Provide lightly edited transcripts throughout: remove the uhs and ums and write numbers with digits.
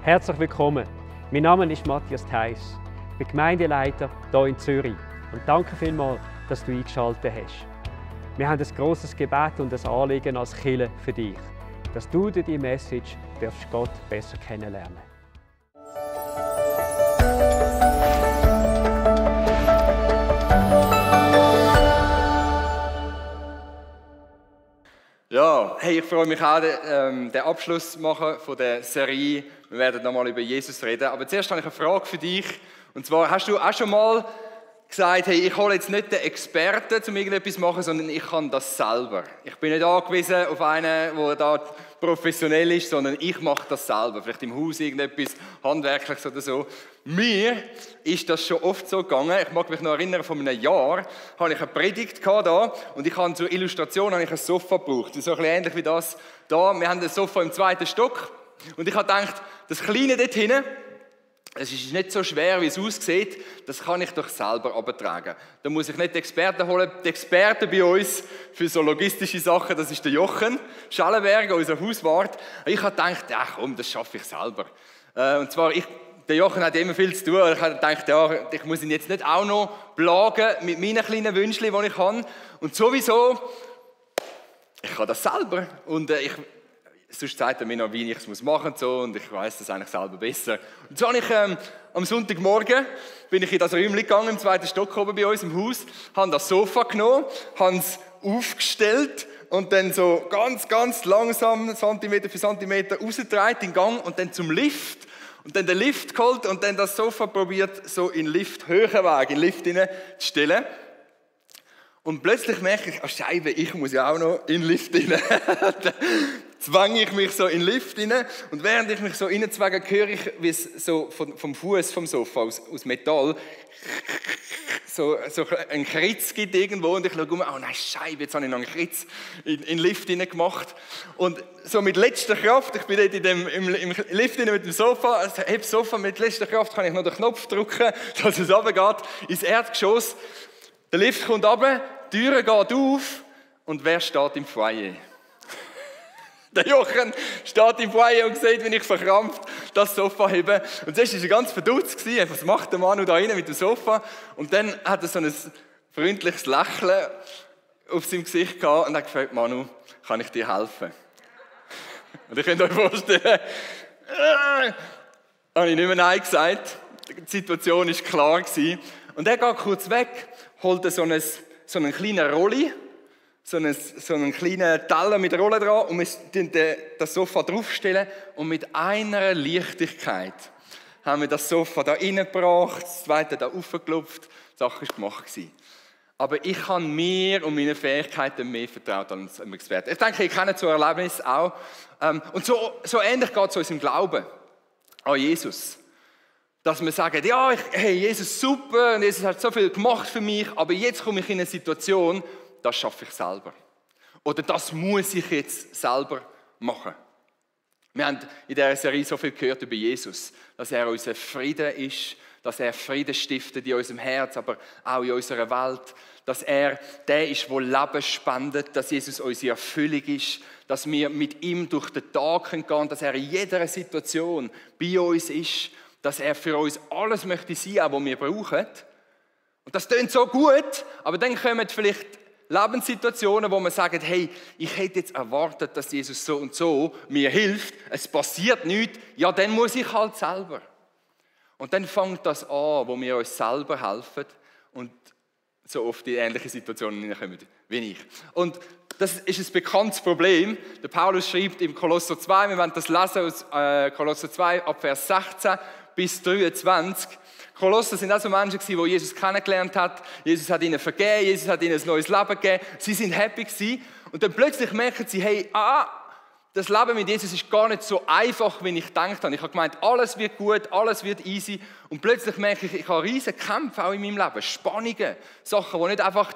Herzlich willkommen. Mein Name ist Matthias Theiss. Ich bin Gemeindeleiter hier in Zürich. Und danke vielmals, dass du eingeschaltet hast. Wir haben ein grosses Gebet und ein Anliegen als Kirche für dich, dass du durch diese Message Gott besser kennenlernen darfst. Ja, hey, ich freue mich auch, den Abschluss machen von der Serie. Wir werden nochmal über Jesus reden. Aber zuerst habe ich eine Frage für dich. Und zwar, hast du auch schon mal gesagt, hey, ich hole jetzt nicht den Experten, um irgendetwas zu machen, sondern ich kann das selber. Ich bin nicht angewiesen auf einen, der da professionell ist, sondern ich mache das selber. Vielleicht im Haus irgendetwas Handwerkliches oder so. Mir ist das schon oft so gegangen. Ich mag mich noch erinnern, vor einem Jahr hatte ich eine Predigt da und ich habe zur Illustration ein Sofa gebraucht. So ein bisschen ähnlich wie das da. Wir haben ein Sofa im 2. Stock und ich habe gedacht, das Kleine dort hinten, es ist nicht so schwer, wie es aussieht, das kann ich doch selber abtragen. Da muss ich nicht die Experten holen. Die Experten bei uns für so logistische Sachen, das ist der Jochen Schallenberger, unser Hauswart. Ich habe gedacht, ach komm, das schaffe ich selber. Und zwar, der Jochen hat immer viel zu tun. Ich habe gedacht, ja, ich muss ihn jetzt nicht auch noch plagen mit meinen kleinen Wünschen, die ich habe. Und sowieso, ich kann das selber. Und sonst sagt er mir noch, wie ich es machen muss so, und ich weiss das eigentlich selber besser. Und so habe ich am Sonntagmorgen bin ich in das Räumchen gegangen, im 2. Stock oben bei uns im Haus, habe das Sofa genommen, habe es aufgestellt und dann so ganz, ganz langsam, Zentimeter für Zentimeter, rausgedreht in den Gang und dann zum Lift. Und dann den Lift geholt und dann das Sofa probiert, so in Lift-Höhenweg, in den Lift hineinzustellen. Und plötzlich merke ich, Scheibe, ich muss ja auch noch in den Lift rein. Dann zwang ich mich so in den Lift rein und während ich mich so reinzwänge, höre ich, wie es so vom Fuß vom Sofa aus Metall so einen Kritz gibt irgendwo und ich schaue um, oh nein, Scheibe, jetzt habe ich noch einen Kritz in den Lift rein gemacht. Und so mit letzter Kraft, ich bin dort im Lift rein mit dem Sofa, also das Sofa mit letzter Kraft kann ich noch den Knopf drücken, dass es runtergeht ins Erdgeschoss. Der Lift kommt runter, die Tür geht auf und wer steht im Foyer? Der Jochen steht im Foyer und sieht, wie ich verkrampft das Sofa hebe. Und zuerst war er ganz verdutzt. Was macht der Manu da rein mit dem Sofa? Und dann hat er so ein freundliches Lächeln auf seinem Gesicht gehabt und hat gefragt, Manu, kann ich dir helfen? Und ihr könnt euch vorstellen, habe ich nicht mehr Nein gesagt. Die Situation war klar. Und er geht kurz weg, holt so einen kleinen Rolli, so einen kleinen Teller mit Rolle dran und wir stellen das Sofa draufstellen und mit einer Leichtigkeit haben wir das Sofa da reingebracht, das zweite da aufgeklopft, die Sache war gemacht. Aber ich habe mir und meinen Fähigkeiten mehr vertraut als einem Experten. Ich denke, ihr kennt so Erlebnis auch. Und so ähnlich geht es uns im Glauben an Jesus. Dass wir sagen, ja, hey, Jesus super und Jesus hat so viel gemacht für mich, aber jetzt komme ich in eine Situation, das schaffe ich selber. Oder das muss ich jetzt selber machen. Wir haben in dieser Serie so viel gehört über Jesus, dass er unser Frieden ist, dass er Frieden stiftet in unserem Herz, aber auch in unserer Welt, dass er der ist, der Leben spendet, dass Jesus unsere Erfüllung ist, dass wir mit ihm durch den Tag gehen können, dass er in jeder Situation bei uns ist, dass er für uns alles möchte sein, auch was wir brauchen. Und das klingt so gut, aber dann kommen vielleicht Lebenssituationen, wo man sagt, hey, ich hätte jetzt erwartet, dass Jesus so und so mir hilft, es passiert nichts, ja, dann muss ich halt selber. Und dann fängt das an, wo wir uns selber helfen und so oft in ähnliche Situationen hineinkommen wie ich. Und das ist ein bekanntes Problem. Der Paulus schreibt im Kolosser 2, wir werden das lesen aus Kolosser 2 ab Vers 16 bis 23. Kolosser sind auch so Menschen, die Jesus kennengelernt hat. Jesus hat ihnen vergeben, Jesus hat ihnen ein neues Leben gegeben. Sie sind happy gewesen. Und dann plötzlich merken sie, hey, das Leben mit Jesus ist gar nicht so einfach, wie ich gedacht habe. Ich habe gemeint, alles wird gut, alles wird easy. Und plötzlich merke ich habe riesige Kämpfe auch in meinem Leben. Spannungen, Sachen, die nicht einfach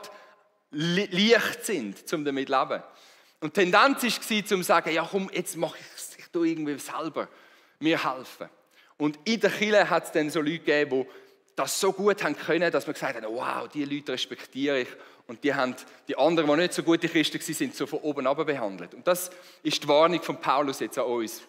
leicht sind, um damit zu leben. Und die Tendenz war, zu sagen, ja komm, jetzt mache ich es, ich tue irgendwie selber, mir helfen. Und in der Kirche hat es dann so Leute gegeben, die das so gut haben können, dass man gesagt hat, wow, diese Leute respektiere ich. Und die haben die anderen, die nicht so gute Christen waren, so von oben ab behandelt. Und das ist die Warnung von Paulus jetzt an uns.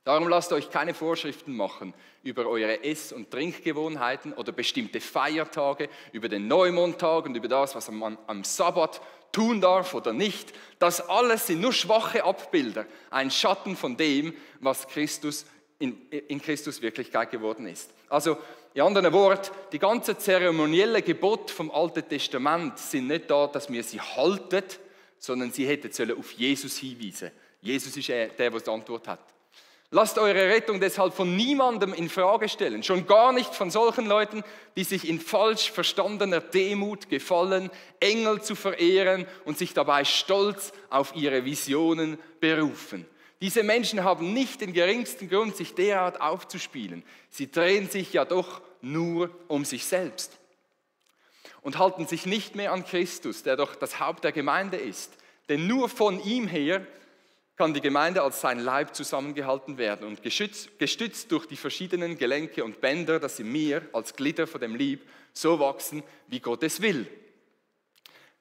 Darum lasst euch keine Vorschriften machen über eure Ess- und Trinkgewohnheiten oder bestimmte Feiertage, über den Neumondtag und über das, was man am Sabbat tun darf oder nicht. Das alles sind nur schwache Abbilder, ein Schatten von dem, was in Christus Wirklichkeit geworden ist. Also in anderen Worten, die ganzen zeremoniellen Gebote vom Alten Testament sind nicht da, dass wir sie halten, sondern sie hätten auf Jesus hinweisen sollen. Jesus ist der, der die Antwort hat. Lasst eure Rettung deshalb von niemandem in Frage stellen, schon gar nicht von solchen Leuten, die sich in falsch verstandener Demut gefallen, Engel zu verehren und sich dabei stolz auf ihre Visionen berufen. Diese Menschen haben nicht den geringsten Grund, sich derart aufzuspielen. Sie drehen sich ja doch nur um sich selbst und halten sich nicht mehr an Christus, der doch das Haupt der Gemeinde ist. Denn nur von ihm her kann die Gemeinde als sein Leib zusammengehalten werden und gestützt durch die verschiedenen Gelenke und Bänder, dass sie mir als Glieder von dem Leib so wachsen, wie Gott es will.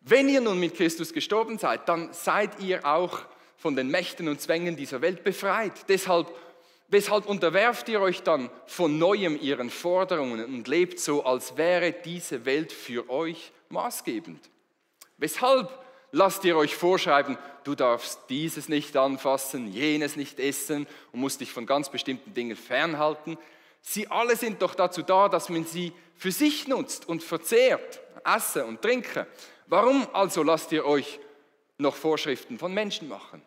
Wenn ihr nun mit Christus gestorben seid, dann seid ihr auch von den Mächten und Zwängen dieser Welt befreit. Weshalb unterwerft ihr euch dann von Neuem ihren Forderungen und lebt so, als wäre diese Welt für euch maßgebend? Weshalb lasst ihr euch vorschreiben, du darfst dieses nicht anfassen, jenes nicht essen und musst dich von ganz bestimmten Dingen fernhalten? Sie alle sind doch dazu da, dass man sie für sich nutzt und verzehrt, essen und trinken. Warum also lasst ihr euch noch Vorschriften von Menschen machen?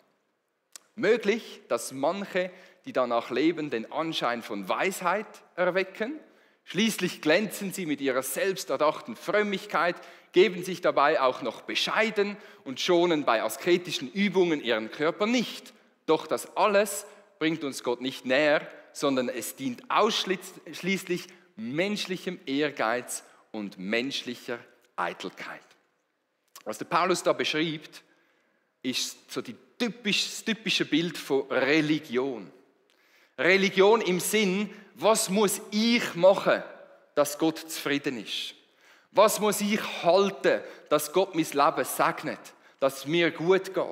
Möglich, dass manche, die danach leben, den Anschein von Weisheit erwecken. Schließlich glänzen sie mit ihrer selbsterdachten Frömmigkeit, geben sich dabei auch noch bescheiden und schonen bei asketischen Übungen ihren Körper nicht. Doch das alles bringt uns Gott nicht näher, sondern es dient ausschließlich menschlichem Ehrgeiz und menschlicher Eitelkeit. Was der Paulus da beschreibt, ist so das typische Bild von Religion. Religion im Sinn, was muss ich machen, dass Gott zufrieden ist? Was muss ich halten, dass Gott mein Leben segnet, dass es mir gut geht?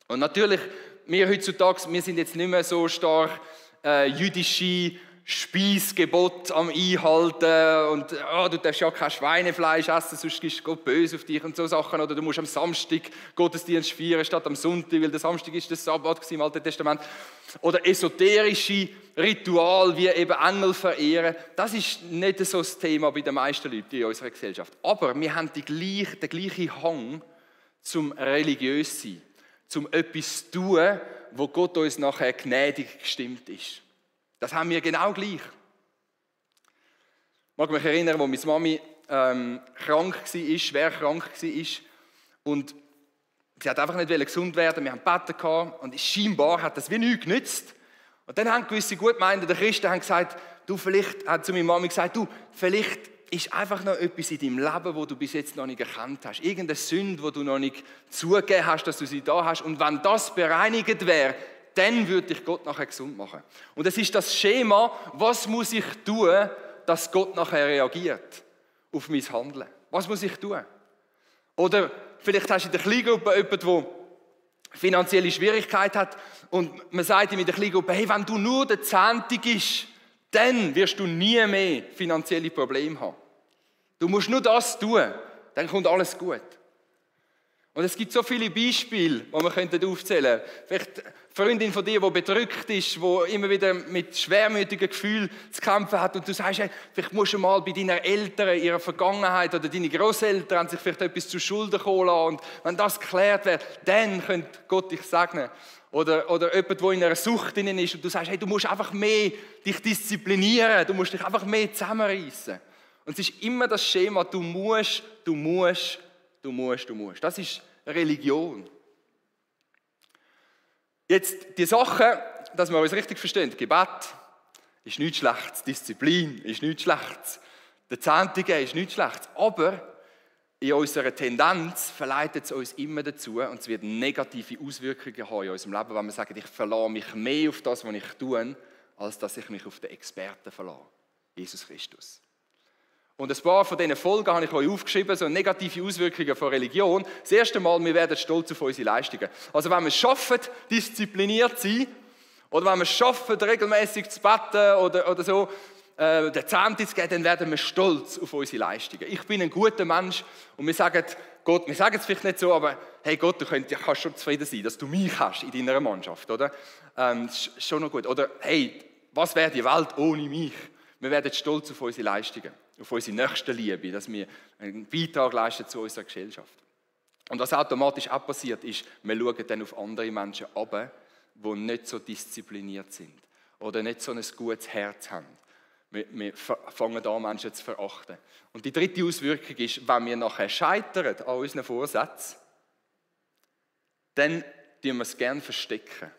Und natürlich, wir heutzutage, wir sind jetzt nicht mehr so stark jüdische Speisgebot am Einhalten und du darfst ja kein Schweinefleisch essen, sonst ist Gott böse auf dich und so Sachen. Oder du musst am Samstag Gottesdienst feiern statt am Sonntag, weil der Samstag ist der Sabbat im Alten Testament. Oder esoterische Ritual wie eben Engel verehren. Das ist nicht so das Thema bei den meisten Leuten in unserer Gesellschaft. Aber wir haben den gleichen Hang zum religiös sein, zum etwas zu tun, wo Gott uns nachher gnädig gestimmt ist. Das haben wir genau gleich. Ich mag mich erinnern, als meine Mami krank war, schwer krank war. Und sie hat einfach nicht gesund werden. Wir haben gebeten und scheinbar hat das wie nichts genützt. Und dann haben gewisse gutmeinende Christen gesagt, hat zu meiner Mami gesagt, vielleicht ist einfach noch etwas in deinem Leben, das du bis jetzt noch nicht erkannt hast. Irgendeine Sünde, die du noch nicht zugegeben hast, dass du sie da hast. Und wenn das bereinigt wäre, dann würde dich Gott nachher gesund machen. Und es ist das Schema, was muss ich tun, dass Gott nachher reagiert auf mein Handeln? Was muss ich tun? Oder vielleicht hast du in der Kleingruppe jemanden, der finanzielle Schwierigkeiten hat und man sagt ihm in der Kleingruppe, hey, wenn du nur den Zehnten gibst, dann wirst du nie mehr finanzielle Probleme haben. Du musst nur das tun, dann kommt alles gut. Und es gibt so viele Beispiele, die wir aufzählen könnten. Vielleicht eine Freundin von dir, die bedrückt ist, die immer wieder mit schwermütigen Gefühlen zu kämpfen hat. Und du sagst, hey, vielleicht musst du mal bei deinen Eltern, ihrer Vergangenheit oder deine Grosseltern haben sich vielleicht etwas zu Schulden kommen lassen. Und wenn das geklärt wird, dann könnte Gott dich segnen. Oder jemand, der in einer Sucht drin ist und du sagst, hey, du musst einfach mehr dich disziplinieren, du musst dich einfach mehr zusammenreißen. Und es ist immer das Schema, du musst. Das ist Religion. Jetzt die Sache, dass wir uns richtig verstehen. Gebet ist nichts Schlechtes, Disziplin ist nichts Schlechtes, der Zehnte geben ist nichts Schlechtes. Aber in unserer Tendenz verleitet es uns immer dazu, und es wird negative Auswirkungen haben in unserem Leben, wenn wir sagen, ich verlasse mich mehr auf das, was ich tue, als dass ich mich auf den Experten verlasse, Jesus Christus. Und ein paar von diesen Folgen habe ich euch aufgeschrieben, so negative Auswirkungen von Religion. Das erste Mal, wir werden stolz auf unsere Leistungen. Also wenn wir es schaffen, diszipliniert zu sein Oder wenn wir es schaffen, regelmäßig zu beten oder so, den Zehnten zu geben, dann werden wir stolz auf unsere Leistungen. Ich bin ein guter Mensch und wir sagen Gott, wir sagen es vielleicht nicht so, aber hey Gott, du kannst schon zufrieden sein, dass du mich hast in deiner Mannschaft, oder? Das ist schon noch gut. Oder hey, was wäre die Welt ohne mich? Wir werden stolz auf unsere Leistungen, auf unsere Nächstenliebe, dass wir einen Beitrag leisten zu unserer Gesellschaft. Und was automatisch auch passiert ist, wir schauen dann auf andere Menschen runter, die nicht so diszipliniert sind oder nicht so ein gutes Herz haben. Wir fangen an, Menschen zu verachten. Und die dritte Auswirkung ist, wenn wir nachher scheitern an unseren Vorsätzen, dann verstecken wir es gerne verstecken.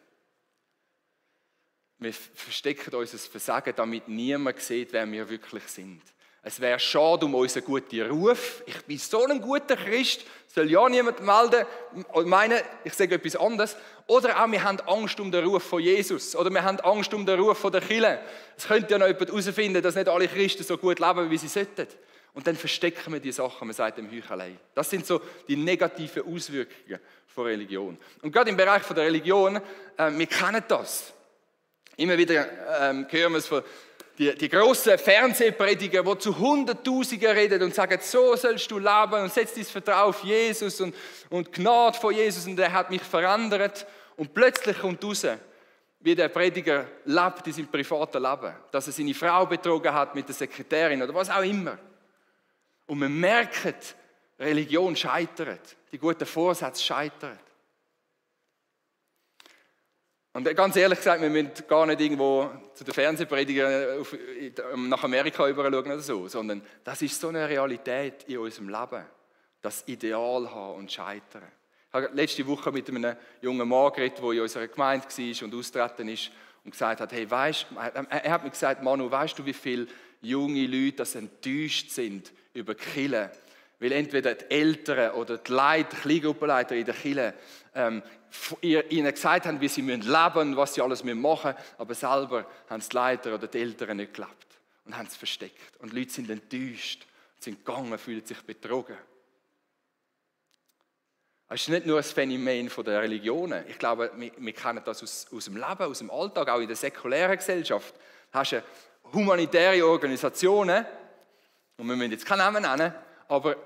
Wir verstecken unser Versagen, damit niemand sieht, wer wir wirklich sind. Es wäre schade um unseren guten Ruf. Ich bin so ein guter Christ, soll ja niemand melden und meinen, ich sage etwas anderes. Oder auch, wir haben Angst um den Ruf von Jesus. Oder wir haben Angst um den Ruf von der Kirche. Es könnte ja noch jemand herausfinden, dass nicht alle Christen so gut leben, wie sie sollten. Und dann verstecken wir die Sachen, man sagt dem Heuchelei. Das sind so die negativen Auswirkungen von Religion. Und gerade im Bereich der Religion, wir kennen das. Immer wieder hören wir es von die grossen Fernsehprediger, die zu Hunderttausenden reden und sagen, so sollst du leben und setz dein Vertrauen auf Jesus und die Gnade von Jesus und er hat mich verändert. Und plötzlich kommt raus, wie der Prediger lebt in seinem privaten Leben, dass er seine Frau betrogen hat mit der Sekretärin oder was auch immer. Und man merkt, Religion scheitert, die guten Vorsätze scheitern. Und ganz ehrlich gesagt, wir müssen gar nicht irgendwo zu den Fernsehpredigern nach Amerika rüber schauen oder so, sondern das ist so eine Realität in unserem Leben, das Ideal haben und scheitern. Ich habe letzte Woche mit einem jungen Mann geredet, der in unserer Gemeinde war und austreten ist und gesagt hat, hey, er hat mir gesagt, Manu, weißt du, wie viele junge Leute das enttäuscht sind über die Kirche? Weil entweder die Eltern oder die Leiter, die Kleingruppenleiter in der Kirche ihnen gesagt haben, wie sie leben müssen, was sie alles machen müssen, aber selber haben die Leiter oder die Eltern nicht gelebt und haben es versteckt. Und die Leute sind enttäuscht, sind gegangen, fühlen sich betrogen. Es ist nicht nur ein Phänomen der Religionen. Ich glaube, wir kennen das aus dem Leben, aus dem Alltag, auch in der säkulären Gesellschaft. Da hast du humanitäre Organisationen, und wir müssen jetzt keinen Namen nennen, aber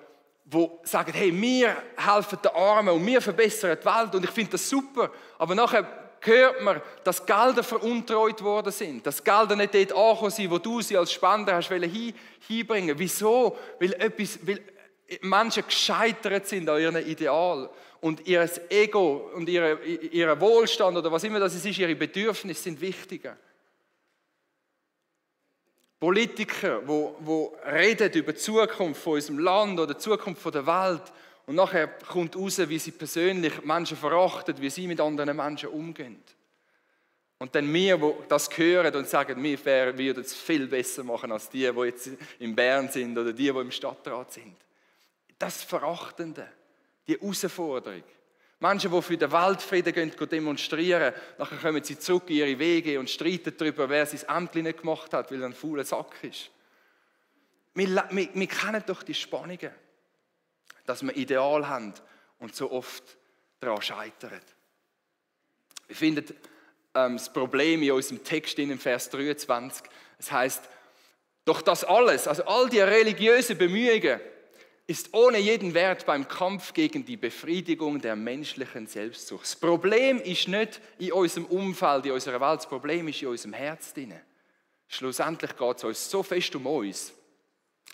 die sagen, hey, wir helfen den Armen und wir verbessern die Welt und ich finde das super. Aber nachher hört man, dass Gelder veruntreut worden sind, dass Gelder nicht dort angekommen sind, wo du sie als Spender hast hinbringen. Wieso? Weil Menschen gescheitert sind an ihrem Ideal und ihr Ego und ihr Wohlstand oder was immer das ist, ihre Bedürfnisse sind wichtiger. Politiker, die reden über die Zukunft von unserem Land oder die Zukunft der Welt und nachher kommt raus, wie sie persönlich Menschen verachten, wie sie mit anderen Menschen umgehen. Und dann wir, die das hören und sagen, wir würden es viel besser machen als die jetzt in Bern sind oder die im Stadtrat sind. Das Verachtende, die Herausforderung. Menschen, die für den Weltfrieden gehen demonstrieren, nachher kommen sie zurück in ihre Wege und streiten darüber, wer sein Ämtchen nicht gemacht hat, weil er ein fauler Sack ist. Wir kennen doch die Spannungen, dass wir Ideal haben und so oft daran scheitern. Wir finden das Problem in unserem Text in Vers 23. Es heißt, doch das alles, also all die religiösen Bemühungen, ist ohne jeden Wert beim Kampf gegen die Befriedigung der menschlichen Selbstsucht. Das Problem ist nicht in unserem Umfeld, in unserer Welt, das Problem ist in unserem Herz drin. Schlussendlich geht es uns so fest um uns.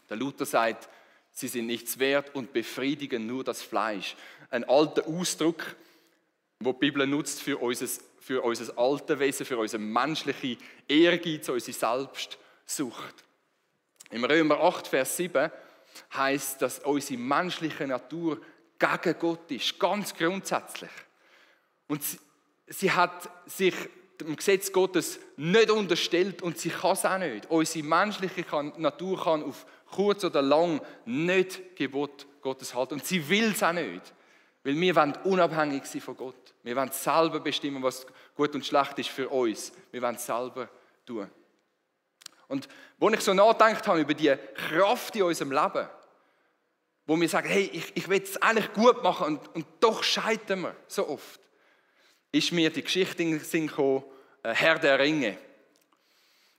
Der Luther sagt, sie sind nichts wert und befriedigen nur das Fleisch. Ein alter Ausdruck, den die Bibel nutzt für unser altes Wesen, für unsere menschliche Ehrgeiz, unsere Selbstsucht. Im Römer 8, Vers 7 heisst, dass unsere menschliche Natur gegen Gott ist, ganz grundsätzlich. Und sie hat sich dem Gesetz Gottes nicht unterstellt und sie kann es auch nicht. Unsere menschliche Natur kann auf kurz oder lang nicht Gebot Gottes halten und sie will es auch nicht, weil wir wollen unabhängig sein von Gott. Wir wollen selber bestimmen, was gut und schlecht ist für uns. Wir wollen es selber tun. Und als ich so nachgedacht habe über die Kraft in unserem Leben, wo wir sagen, hey, ich will es eigentlich gut machen und doch scheitern wir so oft, ist mir die Geschichte in den Sinn gekommen Herr der Ringe.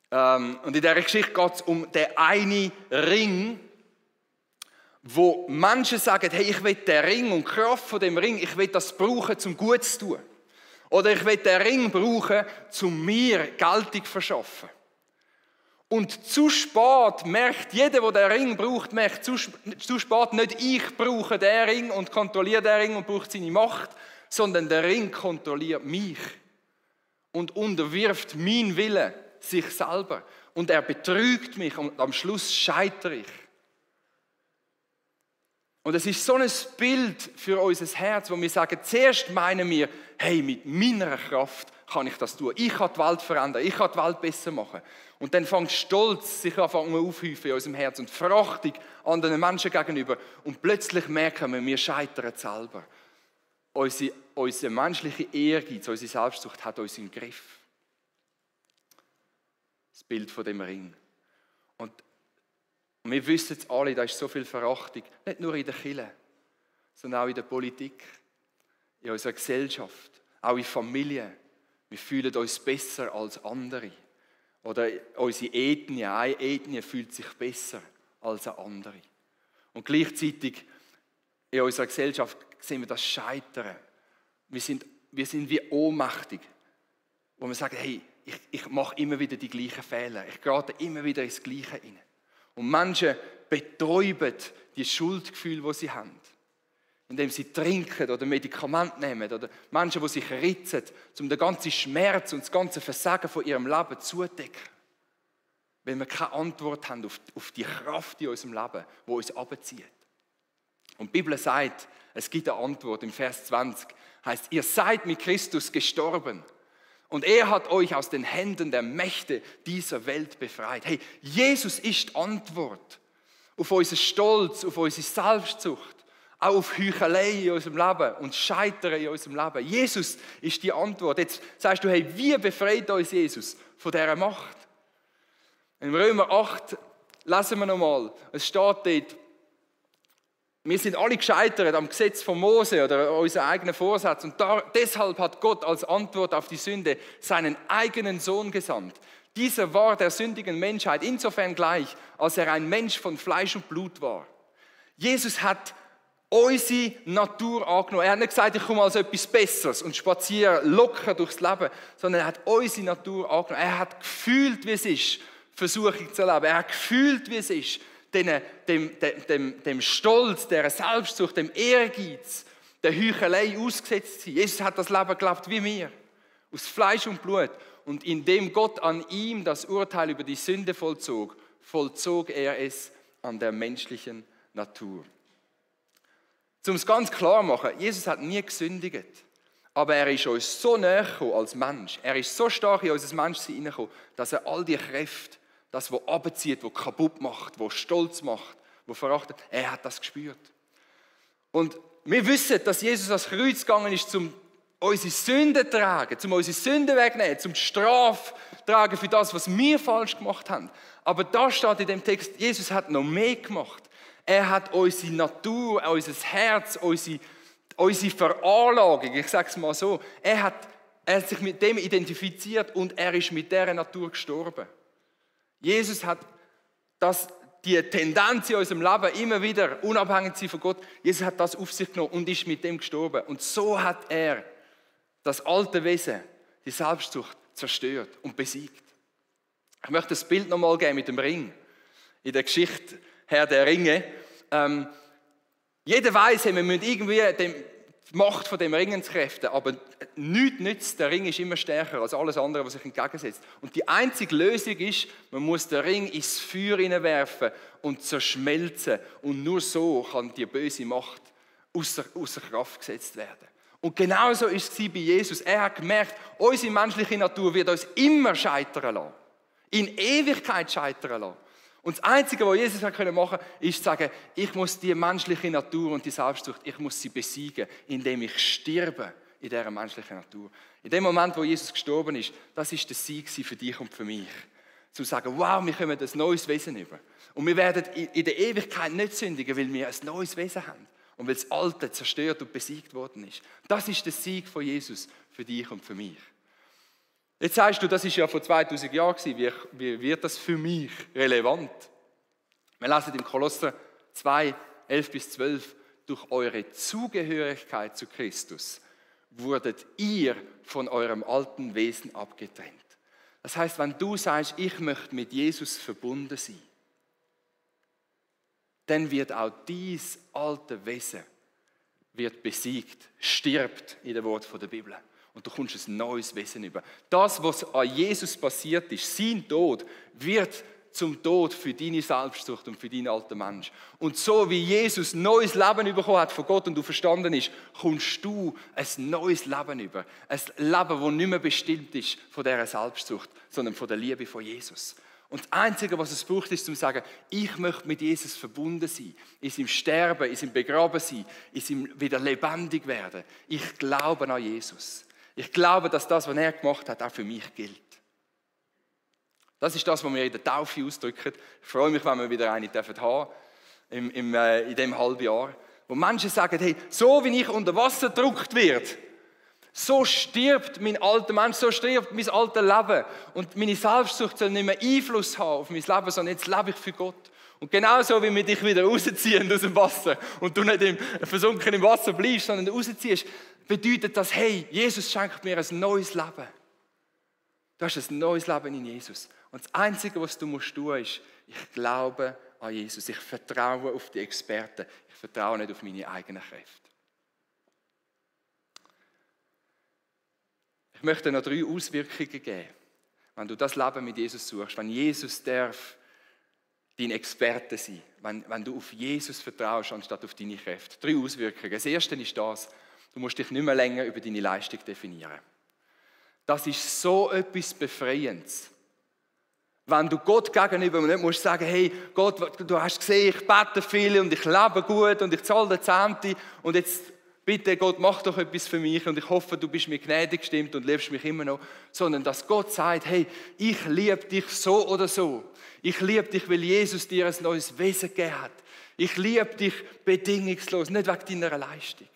Und in dieser Geschichte geht es um den einen Ring, wo Menschen sagen, hey, ich will den Ring und die Kraft von dem Ring, ich will das brauchen, um Gutes zu tun. Oder ich will den Ring brauchen, um mir Geltung zu verschaffen. Und zu spät merkt jeder, der den Ring braucht, merkt zu spät nicht, ich brauche den Ring und kontrolliere den Ring und brauche seine Macht, sondern der Ring kontrolliert mich und unterwirft meinen Willen sich selber. Und er betrügt mich und am Schluss scheitere ich. Und es ist so ein Bild für unser Herz, wo wir sagen, zuerst meinen wir, hey, mit meiner Kraft kann ich das tun. Ich kann die Welt verändern, ich kann die Welt besser machen. Und dann fängt Stolz sich aufhäufen in unserem Herz und Verachtung anderen Menschen gegenüber. Und plötzlich merken wir scheitern selber. Unser menschlicher Ehrgeiz, unsere Selbstsucht hat uns im Griff. Das Bild von dem Ring. Und wir wissen es alle, da ist so viel Verachtung, nicht nur in der Kirche, sondern auch in der Politik, in unserer Gesellschaft, auch in Familien. Wir fühlen uns besser als andere. Oder unsere Ethnie, eine Ethnie fühlt sich besser als eine andere. Und gleichzeitig in unserer Gesellschaft sehen wir das Scheitern. Wir sind wie ohnmächtig, wo wir sagen, hey, ich mache immer wieder die gleichen Fehler, ich gerate immer wieder ins Gleiche rein. Und Menschen betäuben die Schuldgefühle, die sie haben, indem sie trinken oder Medikamente nehmen oder Menschen, die sich ritzen, um den ganzen Schmerz und das ganze Versagen von ihrem Leben zudecken. Weil wir keine Antwort haben auf die Kraft in unserem Leben, die uns abzieht. Und die Bibel sagt, es gibt eine Antwort im Vers 20, heißt, ihr seid mit Christus gestorben. Und er hat euch aus den Händen der Mächte dieser Welt befreit. Hey, Jesus ist die Antwort auf unseren Stolz, auf unsere Selbstsucht, auch auf Heuchelei in unserem Leben und Scheitern in unserem Leben. Jesus ist die Antwort. Jetzt sagst du, hey, wie befreit uns Jesus von dieser Macht? In Römer 8 lesen wir nochmal, es steht dort, wir sind alle gescheitert am Gesetz von Mose oder unseren eigenen Vorsatz. Und deshalb hat Gott als Antwort auf die Sünde seinen eigenen Sohn gesandt. Dieser war der sündigen Menschheit insofern gleich, als er ein Mensch von Fleisch und Blut war. Jesus hat unsere Natur angenommen. Er hat nicht gesagt, ich komme als etwas Besseres und spaziere locker durchs Leben, sondern er hat unsere Natur angenommen. Er hat gefühlt, wie es ist, Versuchung zu erleben. Er hat gefühlt, wie es ist, dem Stolz, der Selbstsucht, dem Ehrgeiz, der Heuchelei ausgesetzt zu sein. Jesus hat das Leben gelebt wie wir, aus Fleisch und Blut. Und indem Gott an ihm das Urteil über die Sünde vollzog, vollzog er es an der menschlichen Natur. Um es ganz klar zu machen, Jesus hat nie gesündigt, aber er ist uns so näher gekommen als Mensch. Er ist so stark in unser Menschsein hineingekommen, dass er all die Kräfte, das, was abzieht, was kaputt macht, was stolz macht, was verachtet, er hat das gespürt. Und wir wissen, dass Jesus ans Kreuz gegangen ist, um unsere Sünden zu tragen, um unsere Sünden wegzunehmen, um die Strafe zu tragen für das, was wir falsch gemacht haben. Aber da steht in dem Text, Jesus hat noch mehr gemacht. Er hat unsere Natur, unser Herz, unsere Veranlagung, ich sage es mal so, er hat sich mit dem identifiziert und er ist mit dieser Natur gestorben. Jesus hat die Tendenz in unserem Leben immer wieder, unabhängig zu sein von Gott, Jesus hat das auf sich genommen und ist mit dem gestorben. Und so hat er das alte Wesen, die Selbstsucht, zerstört und besiegt. Ich möchte das Bild nochmal geben mit dem Ring. In der Geschichte Herr der Ringe. Jeder weiß, wir müssen irgendwie die Macht von dem Ringen zu kräften, aber nichts nützt. Der Ring ist immer stärker als alles andere, was sich entgegensetzt. Und die einzige Lösung ist, man muss den Ring ins Feuer hineinwerfen und zerschmelzen. Und nur so kann die böse Macht außer Kraft gesetzt werden. Und genauso ist es bei Jesus. Er hat gemerkt, unsere menschliche Natur wird uns immer scheitern lassen. In Ewigkeit scheitern lassen. Und das Einzige, was Jesus machen konnte, ist zu sagen, ich muss die menschliche Natur und die Selbstsucht, ich muss sie besiegen, indem ich sterbe in dieser menschlichen Natur. In dem Moment, wo Jesus gestorben ist, das ist der Sieg für dich und für mich. Zu sagen, wow, wir kommen ein neues Wesen über. Und wir werden in der Ewigkeit nicht sündigen, weil wir ein neues Wesen haben. Und weil das Alte zerstört und besiegt worden ist. Das ist der Sieg von Jesus für dich und für mich. Jetzt sagst du, das ist ja vor 2000 Jahren gewesen. Wie wird das für mich relevant? Wir lesen im Kolosser 2, 11 bis 12, durch eure Zugehörigkeit zu Christus wurdet ihr von eurem alten Wesen abgetrennt. Das heißt, wenn du sagst, ich möchte mit Jesus verbunden sein, dann wird auch dies alte Wesen wird besiegt, stirbt in den Worten der Bibel. Und du kommst ein neues Wesen über. Das, was an Jesus passiert ist, sein Tod, wird zum Tod für deine Selbstsucht und für deinen alten Mensch. Und so wie Jesus neues Leben bekommen hat von Gott und du verstanden ist, kommst du ein neues Leben über. Ein Leben, das nicht mehr bestimmt ist von dieser Selbstsucht, sondern von der Liebe von Jesus. Und das Einzige, was es braucht, ist, zu sagen, ich möchte mit Jesus verbunden sein, in seinem Sterben, in seinem Begrabensein, in seinem wieder lebendig werden. Ich glaube an Jesus. Ich glaube, dass das, was er gemacht hat, auch für mich gilt. Das ist das, was wir in der Taufe ausdrücken. Ich freue mich, wenn wir wieder eine haben in diesem halben Jahr. Wo Menschen sagen, hey, so wie ich unter Wasser gedrückt werde, so stirbt mein alter Mensch, so stirbt mein altes Leben. Und meine Selbstsucht soll nicht mehr Einfluss haben auf mein Leben, sondern jetzt lebe ich für Gott. Und genauso wie wir dich wieder rausziehen aus dem Wasser und du nicht versunken im Wasser bleibst, sondern rausziehst, bedeutet das, hey, Jesus schenkt mir ein neues Leben. Du hast ein neues Leben in Jesus. Und das Einzige, was du tun musst, ist, ich glaube an Jesus. Ich vertraue auf die Experten. Ich vertraue nicht auf meine eigenen Kräfte. Ich möchte noch 3 Auswirkungen geben, wenn du das Leben mit Jesus suchst, wenn Jesus darf dein Experte sein, wenn du auf Jesus vertraust, anstatt auf deine Kräfte. 3 Auswirkungen. Das erste ist das, du musst dich nicht mehr länger über deine Leistung definieren. Das ist so etwas Befreiendes. Wenn du Gott gegenüber nicht musst sagen, hey Gott, du hast gesehen, ich bete viel und ich lebe gut und ich zahle den Zehnte und jetzt bitte Gott, mach doch etwas für mich und ich hoffe, du bist mir gnädig gestimmt und liebst mich immer noch. Sondern dass Gott sagt, hey, ich liebe dich so oder so. Ich liebe dich, weil Jesus dir ein neues Wesen gegeben hat. Ich liebe dich bedingungslos, nicht wegen deiner Leistung.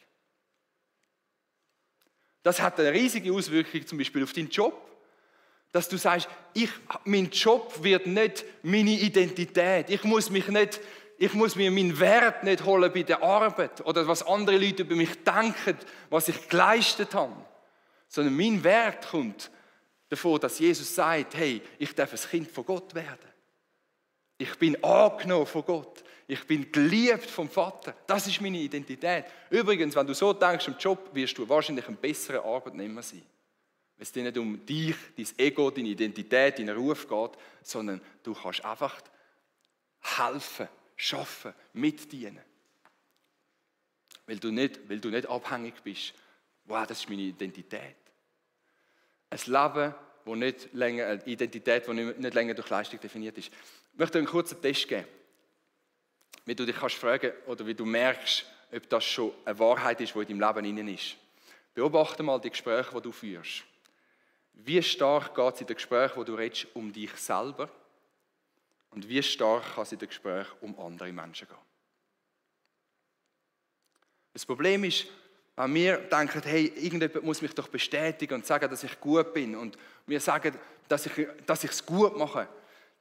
Das hat eine riesige Auswirkung zum Beispiel auf deinen Job. Dass du sagst, mein Job wird nicht meine Identität. Ich muss mir meinen Wert nicht holen bei der Arbeit oder was andere Leute über mich denken, was ich geleistet habe. Sondern mein Wert kommt davon, dass Jesus sagt, hey, ich darf ein Kind von Gott werden. Ich bin angenommen von Gott. Ich bin geliebt vom Vater. Das ist meine Identität. Übrigens, wenn du so denkst im Job, wirst du wahrscheinlich ein besserer Arbeitnehmer sein. Wenn es dir nicht um dich, dein Ego, deine Identität, deinen Ruf geht, sondern du kannst einfach helfen, arbeiten, mitdienen. Weil du nicht abhängig bist. Wow, das ist meine Identität. Ein Leben, wo nicht länger, eine Identität, die nicht länger durch Leistung definiert ist. Ich möchte einen kurzen Test geben, wie du dich kannst fragen oder wie du merkst, ob das schon eine Wahrheit ist, die in deinem Leben drin ist. Beobachte mal die Gespräche, die du führst. Wie stark geht es in den Gesprächen, die du redest, um dich selber? Und wie stark kann es in den Gesprächen um andere Menschen gehen? Das Problem ist, wenn wir denken, hey, irgendjemand muss mich doch bestätigen und sagen, dass ich gut bin und wir sagen, dass ich es gut mache,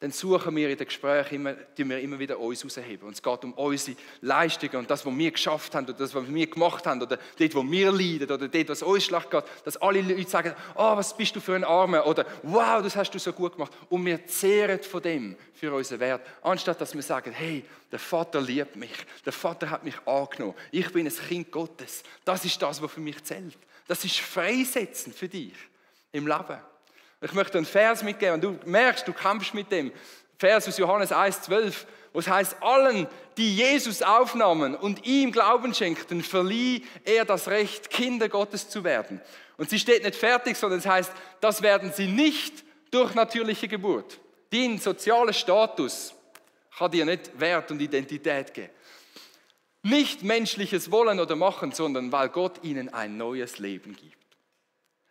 dann suchen wir in den Gesprächen immer wieder uns herausheben. Und es geht um unsere Leistungen und das, was wir geschafft haben oder das, was wir gemacht haben oder dort, wo wir leiden oder dort, was uns schlecht geht, dass alle Leute sagen, oh, was bist du für ein Armer oder wow, das hast du so gut gemacht. Und wir zehren von dem für unseren Wert, anstatt dass wir sagen, hey, der Vater liebt mich, der Vater hat mich angenommen, ich bin ein Kind Gottes. Das ist das, was für mich zählt. Das ist Freisetzen für dich im Leben. Ich möchte einen Vers mitgeben, wenn du merkst, du kämpfst mit dem. Vers aus Johannes 1,12, wo es heißt, allen, die Jesus aufnahmen und ihm Glauben schenkten, verlieh er das Recht, Kinder Gottes zu werden. Und sie steht nicht fertig, sondern es heißt, das werden sie nicht durch natürliche Geburt. Dein sozialer Status kann dir nicht Wert und Identität geben. Nicht menschliches Wollen oder Machen, sondern weil Gott ihnen ein neues Leben gibt.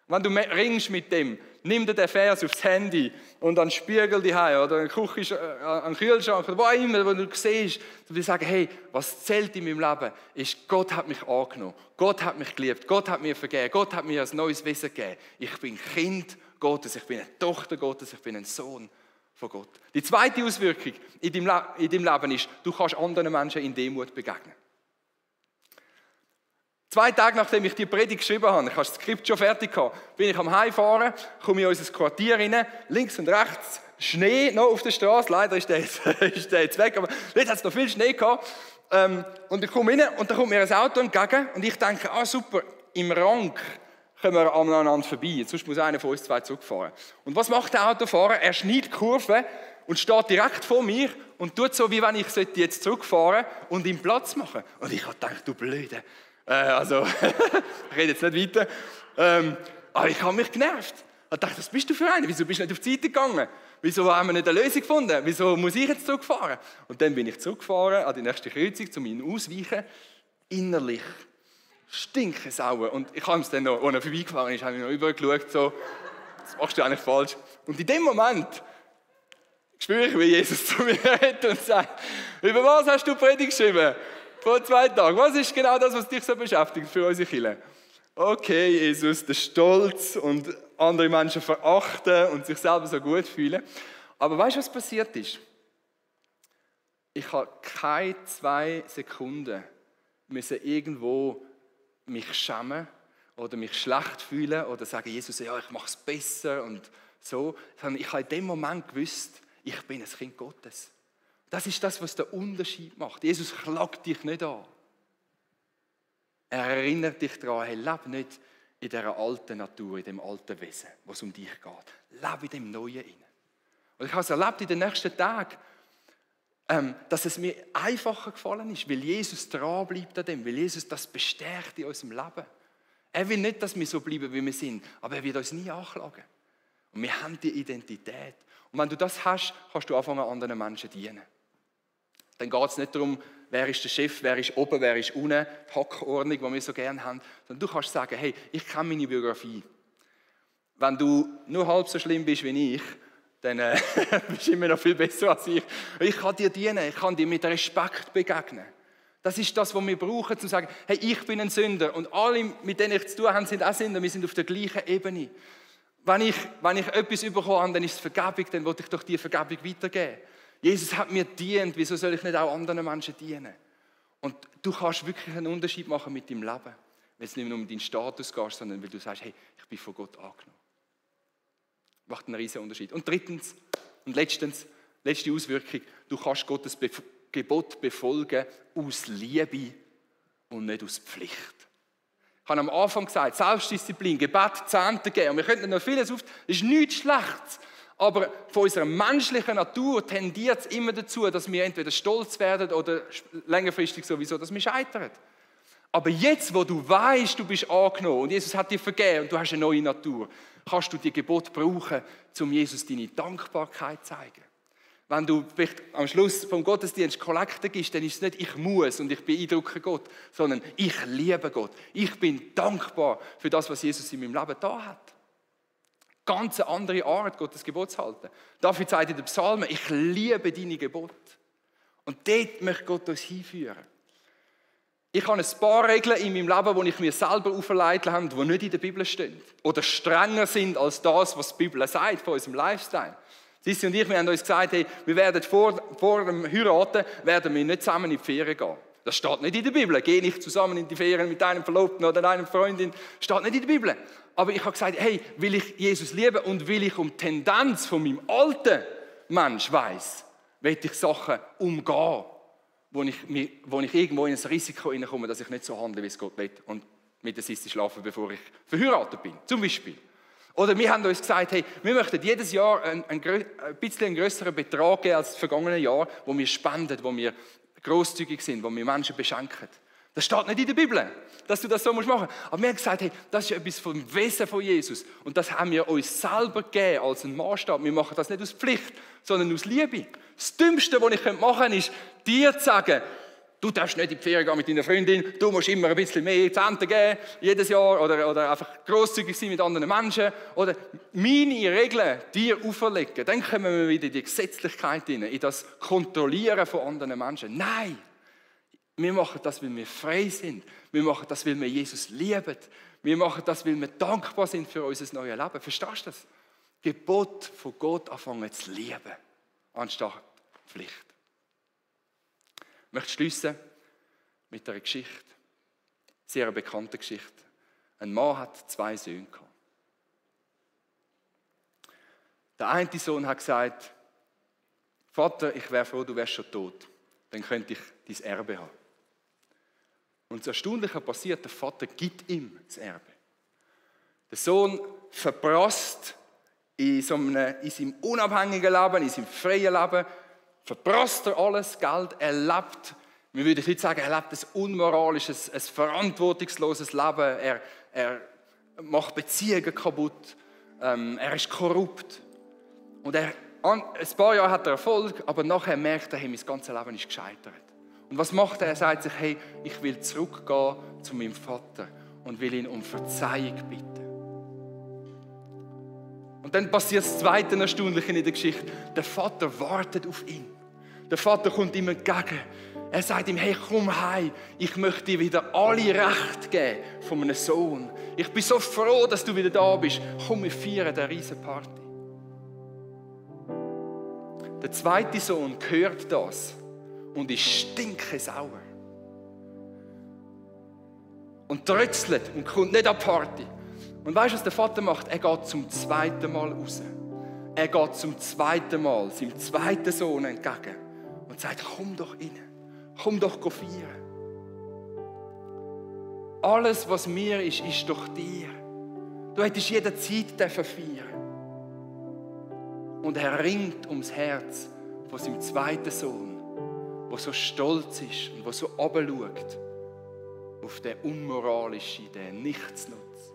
Wenn du ringst mit dem, nimm dir den Vers aufs Handy und an den Spiegel daheim oder an den Kühlschrank oder wo auch immer, wo du siehst, du willst sagen, hey, was zählt in meinem Leben, ist, Gott hat mich angenommen, Gott hat mich geliebt, Gott hat mir vergeben, Gott hat mir ein neues Wesen gegeben. Ich bin Kind Gottes, ich bin eine Tochter Gottes, ich bin ein Sohn von Gott. Die zweite Auswirkung in deinem Leben ist, du kannst anderen Menschen in Demut begegnen. 2 Tage nachdem ich die Predigt geschrieben habe, ich habe das Skript schon fertig gehabt, bin ich am Heimfahren, komme in unser Quartier rein, links und rechts Schnee noch auf der Straße, leider ist der jetzt weg, aber dort hat es noch viel Schnee gehabt. Und ich komme rein und da kommt mir ein Auto entgegen und ich denke, super, im Rang kommen wir aneinander vorbei, sonst muss einer von uns 2 zurückfahren. Und was macht der Autofahrer? Er schneidet die Kurve und steht direkt vor mir und tut so, wie wenn ich jetzt zurückfahren und ihm Platz machen. Und ich habe gedacht, du Blöde. Ich rede jetzt nicht weiter. Aber ich habe mich genervt. Ich dachte, was bist du für einer? Wieso bist du nicht auf die Seite gegangen? Wieso haben wir nicht eine Lösung gefunden? Wieso muss ich jetzt zurückfahren? Und dann bin ich zurückgefahren an die nächste Kreuzung, um ihn auszuweichen. Innerlich stinkesauer. Und ich habe es dann noch, als er vorbeigefahren ist, habe ich noch übergeschaut, so, das machst du eigentlich falsch. Und in dem Moment spüre ich, wie Jesus zu mir redet und sagt, über was hast du Predigt geschrieben? Vor 2 Tagen. Was ist genau das, was dich so beschäftigt für unsere Kirche? Okay, Jesus, der Stolz und andere Menschen verachten und sich selber so gut fühlen. Aber weißt du, was passiert ist? Ich habe keine 2 Sekunden müssen irgendwo mich schämen oder mich schlecht fühlen oder sagen, Jesus, ja, ich mache es besser und so. Sondern ich habe in dem Moment gewusst, ich bin ein Kind Gottes. Das ist das, was den Unterschied macht. Jesus klagt dich nicht an. Er erinnert dich daran, hey, lebe nicht in dieser alten Natur, in dem alten Wesen, wo es um dich geht. Lebe in dem Neuen hinein. Und ich habe es erlebt in den nächsten Tagen, dass es mir einfacher gefallen ist, weil Jesus dran bleibt an dem, weil Jesus das bestärkt in unserem Leben. Er will nicht, dass wir so bleiben, wie wir sind, aber er wird uns nie anklagen. Und wir haben die Identität. Und wenn du das hast, kannst du anfangen, anderen Menschen zu dienen. Dann geht es nicht darum, wer ist der Chef, wer ist oben, wer ist unten, die Hackordnung, die wir so gerne haben, sondern du kannst sagen, hey, ich kenne meine Biografie. Wenn du nur halb so schlimm bist wie ich, dann bist du immer noch viel besser als ich. Ich kann dir dienen, ich kann dir mit Respekt begegnen. Das ist das, was wir brauchen, um zu sagen, hey, ich bin ein Sünder und alle, mit denen ich zu tun habe, sind auch Sünder, wir sind auf der gleichen Ebene. Wenn ich etwas bekomme, dann ist es Vergebung, dann will ich doch die Vergebung weitergeben. Jesus hat mir gedient, wieso soll ich nicht auch anderen Menschen dienen? Und du kannst wirklich einen Unterschied machen mit deinem Leben, wenn es nicht nur um deinen Status geht, sondern weil du sagst, hey, ich bin von Gott angenommen. Macht einen riesen Unterschied. Und drittens und letzte Auswirkung, du kannst Gottes Gebot befolgen aus Liebe und nicht aus Pflicht. Ich habe am Anfang gesagt, Selbstdisziplin, Gebet, Zehnte geben. Und wir könnten noch vieles auf. Das ist nichts Schlechtes. Aber von unserer menschlichen Natur tendiert es immer dazu, dass wir entweder stolz werden oder längerfristig sowieso, dass wir scheitern. Aber jetzt, wo du weißt, du bist angenommen und Jesus hat dir vergeben und du hast eine neue Natur, kannst du die Gebot brauchen, um Jesus deine Dankbarkeit zu zeigen. Wenn du vielleicht am Schluss vom Gottesdienst Kollekte gibst, dann ist es nicht, ich muss und ich beeindrucke Gott, sondern ich liebe Gott. Ich bin dankbar für das, was Jesus in meinem Leben da hat. Ganz eine andere Art, Gottes Gebot zu halten. Dafür sagt in den Psalmen, ich liebe deine Gebote. Und dort möchte Gott uns hinführen. Ich habe ein paar Regeln in meinem Leben, die ich mir selber auferlegt habe, die nicht in der Bibel stehen. Oder strenger sind als das, was die Bibel sagt von unserem Lifestyle. Sissi und ich, wir haben uns gesagt, hey, wir werden vor dem Heiraten werden wir nicht zusammen in die Ferien gehen. Das steht nicht in der Bibel. Geh nicht zusammen in die Ferien mit einem Verlobten oder einer Freundin. Das steht nicht in der Bibel. Aber ich habe gesagt, hey, will ich Jesus lieben und will ich um die Tendenz von meinem alten Mensch weiss, will ich Sachen umgehen, wo ich irgendwo in ein Risiko hineinkomme, dass ich nicht so handle, wie es Gott will und mit der Sissi schlafen, bevor ich verheiratet bin. Zum Beispiel. Oder wir haben uns gesagt, hey, wir möchten jedes Jahr ein bisschen grösseren Betrag geben als das vergangene Jahr, wo wir spenden, wo wir grosszügig sind, wo wir Menschen beschenken. Das steht nicht in der Bibel, dass du das so machen musst. Aber wir haben gesagt, hey, das ist etwas vom Wesen von Jesus. Und das haben wir uns selber gegeben als einen Maßstab. Wir machen das nicht aus Pflicht, sondern aus Liebe. Das Dümmste, was ich machen könnte, ist, dir zu sagen, du darfst nicht in die Ferien gehen mit deiner Freundin, du musst immer ein bisschen mehr Zehnte geben, jedes Jahr, oder einfach grosszügig sein mit anderen Menschen, oder meine Regeln dir auferlegen. Dann kommen wir wieder in die Gesetzlichkeit hinein, in das Kontrollieren von anderen Menschen. Nein! Wir machen das, weil wir frei sind. Wir machen das, weil wir Jesus lieben. Wir machen das, weil wir dankbar sind für unser neues Leben. Verstehst du das? Gebot von Gott anfangen zu lieben, anstatt Pflicht. Ich möchte schliessen mit einer Geschichte, sehr bekannte Geschichte. Ein Mann hat 2 Söhne gehabt. Der eine Sohn hat gesagt, Vater, ich wäre froh, du wärst schon tot. Dann könnte ich dein Erbe haben. Und das Erstaunliche passiert, der Vater gibt ihm das Erbe. Der Sohn verprasst in seinem unabhängigen Leben, in seinem freien Leben, verprasst er alles Geld, er lebt, wir würden heute sagen, er lebt ein unmoralisches, ein verantwortungsloses Leben, er macht Beziehungen kaputt, er ist korrupt. Und ein paar Jahre hat er Erfolg, aber nachher merkt er, hey, mein ganzes Leben ist gescheitert. Und was macht er? Er sagt sich, hey, ich will zurückgehen zu meinem Vater und will ihn um Verzeihung bitten. Und dann passiert das Zweite Erstaunliche in der Geschichte. Der Vater wartet auf ihn. Der Vater kommt ihm entgegen. Er sagt ihm, hey, komm heim. Ich möchte dir wieder alle Rechte geben von meinem Sohn. Ich bin so froh, dass du wieder da bist. Komm, wir feiern eine riesen Party. Der zweite Sohn hört das und ist stinkesauer. Und trötzelt und kommt nicht an die Party. Und weißt du, was der Vater macht? Er geht zum zweiten Mal raus. Er geht zum zweiten Mal seinem zweiten Sohn entgegen und sagt, komm doch rein. Komm doch feiern. Alles, was mir ist doch dir. Du hättest jederzeit feiern. Und er ringt ums Herz von seinem zweiten Sohn, der so stolz ist und der so runterschaut auf den unmoralischen, den Nichtsnutz.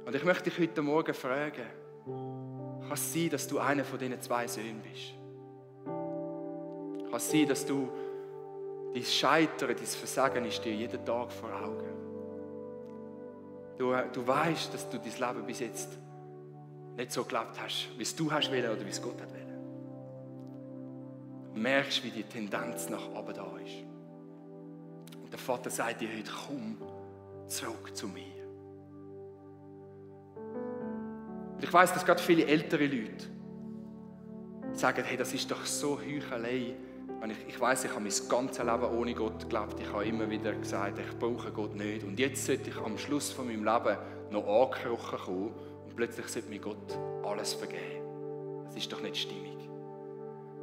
Und ich möchte dich heute Morgen fragen, kann es sein, dass du einer von diesen 2 Söhnen bist? Kann es sein, dass du dein Scheitern, dein Versagen ist dir jeden Tag vor Augen? Du weißt, dass du dein Leben bis jetzt nicht so gelebt hast, wie es du hast wollen oder wie es Gott hat wollen. Du merkst, wie die Tendenz nach oben da ist. Und der Vater sagt dir heute, komm zurück zu mir. Und ich weiss, dass gerade viele ältere Leute sagen, hey, das ist doch so Heuchelei. Ich weiss, ich habe mein ganzes Leben ohne Gott gelebt. Ich habe immer wieder gesagt, ich brauche Gott nicht. Und jetzt sollte ich am Schluss von meinem Leben noch angekrochen kommen und plötzlich sollte mir Gott alles vergeben. Das ist doch nicht stimmig.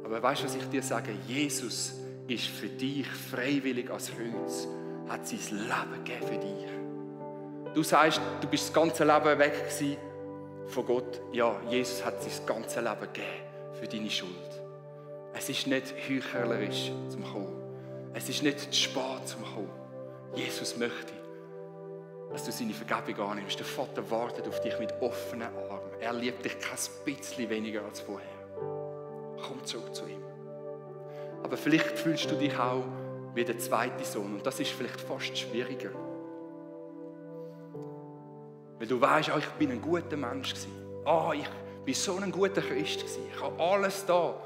Aber weißt du, was ich dir sage? Jesus ist für dich freiwillig als Kreuz, hat sein Leben gegeben für dich. Du sagst, du bist das ganze Leben weg gewesen von Gott. Ja, Jesus hat sein ganzes Leben gegeben für deine Schuld. Es ist nicht heuchlerisch zum Kommen. Es ist nicht zu spät zum Kommen. Jesus möchte, dass du seine Vergebung annimmst. Der Vater wartet auf dich mit offenen Armen. Er liebt dich kein bisschen weniger als vorher. Komm zurück zu ihm. Aber vielleicht fühlst du dich auch wie der zweite Sohn. Und das ist vielleicht fast schwieriger. Weil du weißt, ich bin ein guter Mensch gewesen. Ich bin so ein guter Christ gewesen. Ich habe alles da.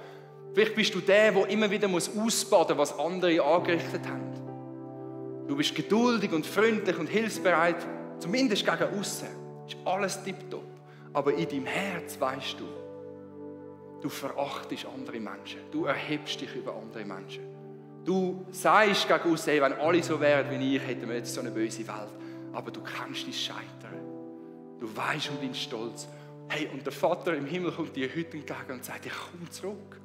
Vielleicht bist du der immer wieder ausbaden muss, was andere angerichtet haben. Du bist geduldig und freundlich und hilfsbereit, zumindest gegen aussen. Ist alles tipptopp. Aber in deinem Herz weißt du verachtest andere Menschen. Du erhebst dich über andere Menschen. Du sagst gegen aussen, hey, wenn alle so wären wie ich, hätten wir jetzt so eine böse Welt. Aber du kennst dein Scheitern. Du weißt um deinen Stolz. Hey, und der Vater im Himmel kommt dir heute entgegen und sagt, komm zurück.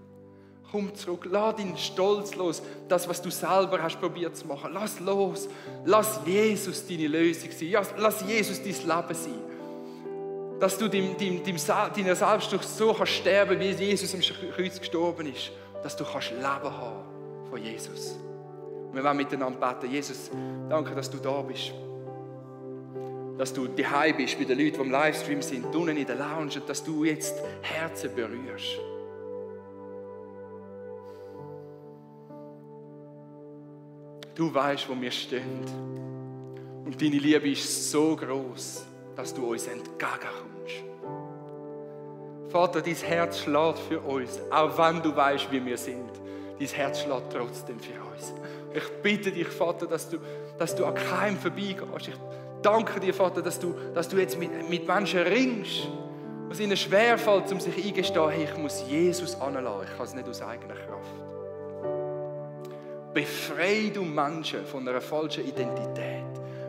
Komm zurück, lass deinen Stolz los. Das, was du selber hast probiert zu machen, lass los. Lass Jesus deine Lösung sein. Lass Jesus dein Leben sein. Dass du deiner Selbstsucht so kannst sterben, wie Jesus am Kreuz gestorben ist. Dass du kannst Leben haben von Jesus. Und wir wollen miteinander beten. Jesus, danke, dass du da bist. Dass du daheim bist bei den Leuten, die im Livestream sind, unten in der Lounge, und dass du jetzt Herzen berührst. Du weißt, wo wir stehen. Und deine Liebe ist so groß, dass du uns entgegenkommst. Vater, dein Herz schlägt für uns, auch wenn du weißt, wie wir sind. Dein Herz schlägt trotzdem für uns. Ich bitte dich, Vater, dass du an keinem vorbeigehst. Ich danke dir, Vater, dass du jetzt mit Menschen ringst Was ihnen schwerfällt, um sich eingestehen, hey, ich muss Jesus anlassen, ich kann es nicht aus eigener Kraft. Befreie du Menschen von einer falschen Identität.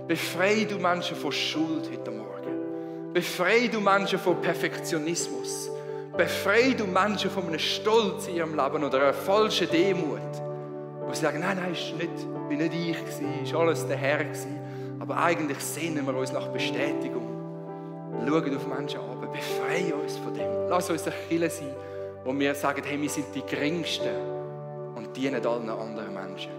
Befreie du Menschen von Schuld heute Morgen. Befreie du Menschen von Perfektionismus. Befreie du Menschen von einem Stolz in ihrem Leben oder einer falschen Demut. Wo sie sagen, nein, bin nicht ich gewesen, ist alles der Herr gewesen. Aber eigentlich sehnen wir uns nach Bestätigung. Schauen auf Menschen an, befreie uns von dem. Lass uns eine Kirche sein, wo wir sagen, hey, wir sind die Geringsten und dienen allen anderen Menschen.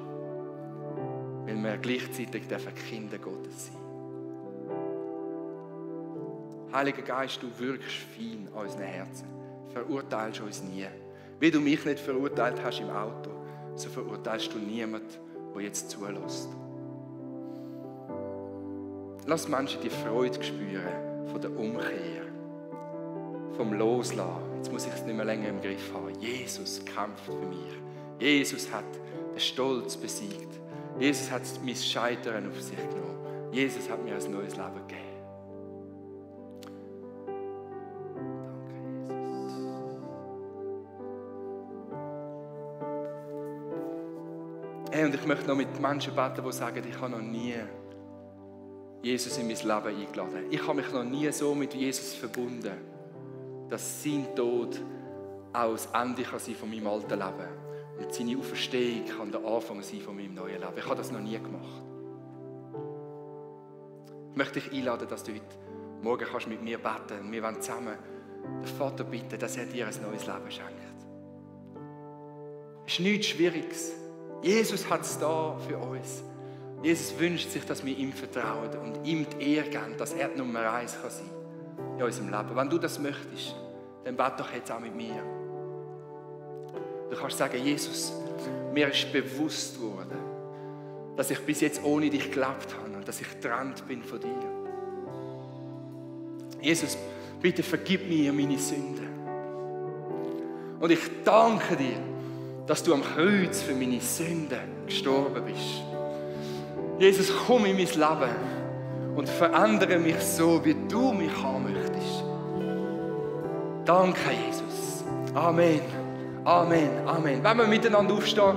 Weil wir gleichzeitig Kinder Gottes sein. Heiliger Geist, du wirkst fein an unseren Herzen. Verurteilst uns nie. Wie du mich nicht verurteilt hast im Auto, so verurteilst du niemanden, der jetzt zulässt. Lass Menschen die Freude spüren von der Umkehr, vom Loslassen. Jetzt muss ich es nicht mehr länger im Griff haben. Jesus kämpft für mich. Jesus hat den Stolz besiegt. Jesus hat mein Scheitern auf sich genommen. Jesus hat mir ein neues Leben gegeben. Und ich möchte noch mit Menschen beten, die sagen, ich habe noch nie Jesus in mein Leben eingeladen. Ich habe mich noch nie so mit Jesus verbunden, dass sein Tod auch das Ende kann sein von meinem alten Leben. Und seine Auferstehung kann der Anfang sein von meinem neuen Leben. Ich habe das noch nie gemacht. Ich möchte dich einladen, dass du heute Morgen kannst mit mir beten kannst. Wir wollen zusammen den Vater bitten, dass er dir ein neues Leben schenkt. Es ist nichts Schwieriges. Jesus hat es da für uns. Jesus wünscht sich, dass wir ihm vertrauen und ihm die Ehre geben, dass er die Nummer 1 kann sein in unserem Leben. Wenn du das möchtest, dann bete doch jetzt auch mit mir. Du kannst sagen, Jesus, mir ist bewusst worden, dass ich bis jetzt ohne dich gelebt habe und dass ich getrennt bin von dir. Jesus, bitte vergib mir meine Sünden. Und ich danke dir, dass du am Kreuz für meine Sünden gestorben bist. Jesus, komm in mein Leben und verändere mich so, wie du mich haben möchtest. Danke, Jesus. Amen. Amen. Amen. Wenn wir miteinander aufstehen,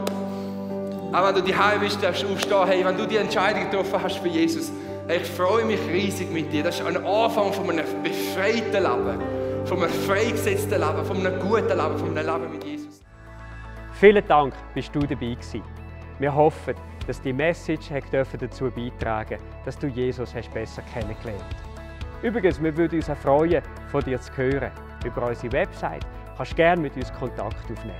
auch wenn du daheim bist, darfst du aufstehen. Hey, wenn du die Entscheidung getroffen hast für Jesus, hey, ich freue mich riesig mit dir. Das ist ein Anfang von einem befreiten Leben, von einem freigesetzten Leben, von einem guten Leben, von einem Leben mit Jesus. Vielen Dank, bist du dabei gewesen. Wir hoffen, dass die Message dazu beitragen durfte, dass du Jesus besser kennengelernt hast. Übrigens, wir würden uns auch freuen, von dir zu hören. Über unsere Website kannst du gerne mit uns Kontakt aufnehmen.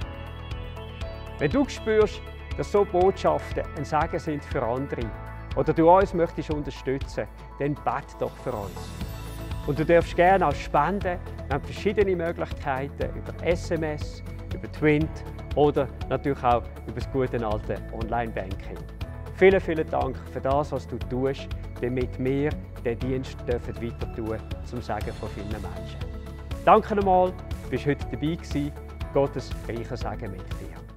Wenn du spürst, dass so Botschaften ein Segen sind für andere oder du uns möchtest unterstützen, dann bete doch für uns. Und du darfst gerne auch spenden. Wir haben verschiedene Möglichkeiten über SMS, über Twint oder natürlich auch über das gute alte Online-Banking. Vielen, vielen Dank für das, was du tust, damit wir den Dienst weiter tun zum Segen von vielen Menschen. Danke nochmal, du bist heute dabei gewesen. Gottes reicher Segen mit dir.